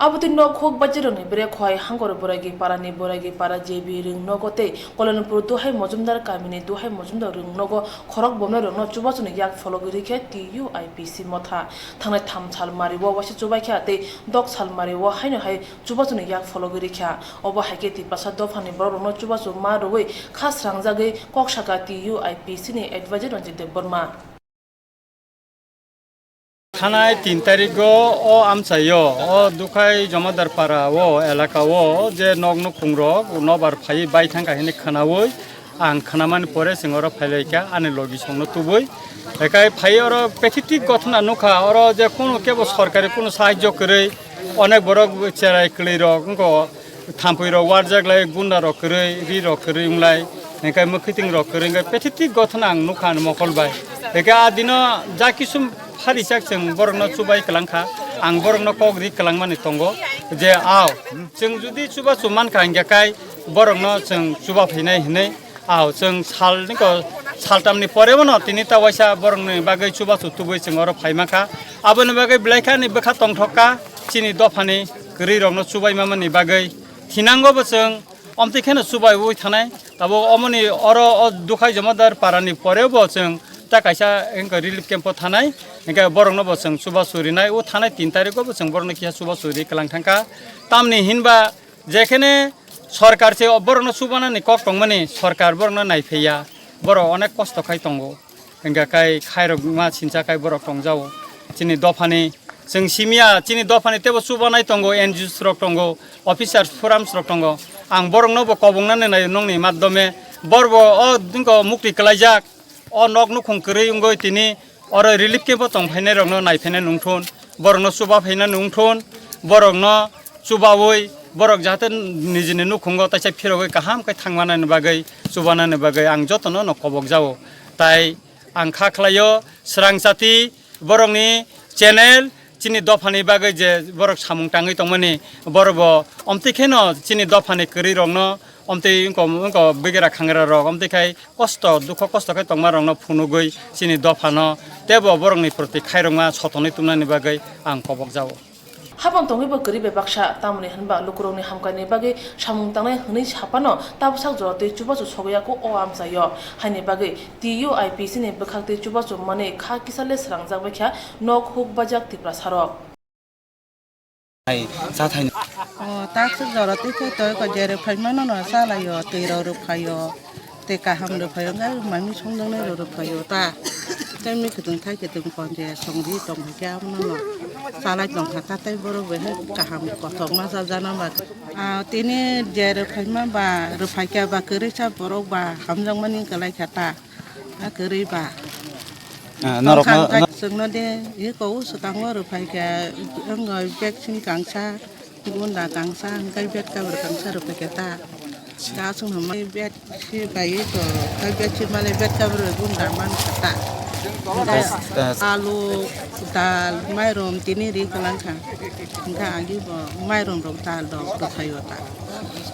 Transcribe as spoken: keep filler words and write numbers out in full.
Abotwi nok huk bajirokni bwrek hoi Hangkor Boraigi parani Boraigi para J B Rwng nogo tei Kolonpur Duhai Mojumdar kamini Duhai Mojumdar Rwng nogo khorok bomnai rokno chubachuni yak phologwi rikhe T U I P C motha. Thangnai tham sal mario waisa chubaikha tei dok sal mario haino hai chubachuni yak phologwi rikha. Obo haikhe Tiprasa dophani borokrokno chubachu ma rwui kha srangjagwi kok saka T U I P C ni advisor Ranjit Debbarma. Thanai tin tarigo o amchaio, o Dukhai Jomadar para o elaka o je nok nukhung rok nobar phaiwi bai thangkha hinwi khwnaui ang khwnamani pore chwng oro phailaikha ani logi songno tubui. Ekai phai oro pathetic gothona nukha, oro je kunu kebo sorkari kunu sahajyo kwrwi onek borok cherai kwlwi rok wngkha. Thampui rok warjak lai, gunda rok kwrwi, ri rok kwrwi wnglai, hingke mwkhwiting rok kwrwi, hingke pathetic gothona ang nukha ani mokol bai. Hingke a dino ja kisu phari chak chwng borokno chubai kwlangkha, ang borokno kok ri kwlangmani tongo je, ao, chwng jodi chubachu mankha hingke kai borokno chwng chuba phainai hinwi, ao, chwng sal niko saltamni pore bono tini ta waisa borokni bagwi chubachu tubui chwng oro phaimankha. Aboni bagwi belai khe ani bwkha tongthokka chini dophani kwrwi rokno chubai mamani bagwi. Thinango bo chwng omtwi kheno chubaiwi thanai. Tabuk omoni oro o Dukhai Jomadar parani poreo bo chwng ta kaisa wngkha relief camp o thanai. Hingkhe borokno bo chwng chubachu rinai. O thanai tin tarikgo bo chwng borokno kisa chubachu ri kwlang thangkha. Tamni hinba jekhene sorkar se borokno chubanani kok tongmani, sorkar borokno naiphiya. Borok onek kosto khai tongo. Hingkha kai khairok ma sincha kai borok tongjao. Chini dophani, chwng simiya, chini dophani tebo chubanai tongo, N G Os rok tongo, officers, forums rok tongo. Ang borokno bo kobongnani naio nongni madhyome. Borbo o dingko mukti kwlaijak, o nok nukhung kwrwi wngoi tini oro relief camp o tongphainai rokno naiphainai nungthun, borokno chuba phainai nungthun, borokno chubaui borok jahate nijini nukhungo taisa phirogwi kaham khe thangmanani bagwi, chubanani bagwi ang jotono no kobokjao. Tai ang kha khlaio swrang chati borokni channel chini dophani bagwi je borok samung tangwi tongmani, borok bo omtwi kheno chini dophani kwrwi rokno omtwi wngko, wngko bigera khangra rok omtwi khai kosto, dukho kosto khe tongma rokno phunugwi chini dophano tebo borokni proti khairokma sotonwi tumnani bagwi ang kobokjao. Habang tongwi bo kwrwi bai baksa, tamoni hwnba lukurokni hamkani bagwi samung tangnai hwnwi saphano tabwsak jora twi chubachu sogwi ya kho o amchaio. Haini bagwi T U I P C ni bwkhaktwi chubachu manwi kha kisa le srangjak bai kha nok huk bajak Tiprasarok. Hai, cha thai. O, takswk jora twi khe toi ko jere phaimano no chalaio, twi rok rw phaio. Tei kaham rw phaio, wngkha mami songjaknai rw rw phaio ta. Tei mi kwthwng thai kwthwng ponje songri tong kha khe abono no chalai tong kha ta, tei borok bai hai kaham kothok ma cha jana ba. Ah, tini je rw phaima ba, rw phai kha ba kwrwi sa borok ba hamjakmani kwlai kha ta. A kwrwi ba. Ah, norok tongkha no, hwnkhe no. Chwngno de, eko swkango rw phai kha, wngkha vaccine kangsa, gunda kangsa, hwnkhe bed cover kangsa rw phai kha ta. Ta chwngno mai bed si bai to, ta bed si male bed cover gunda man kha ta. Hwnkhe tas, tas. Alu, dal, mairum tini ri kwlang kha. Hwnkhe agi bo mairum rok dal rok rw phai o ta.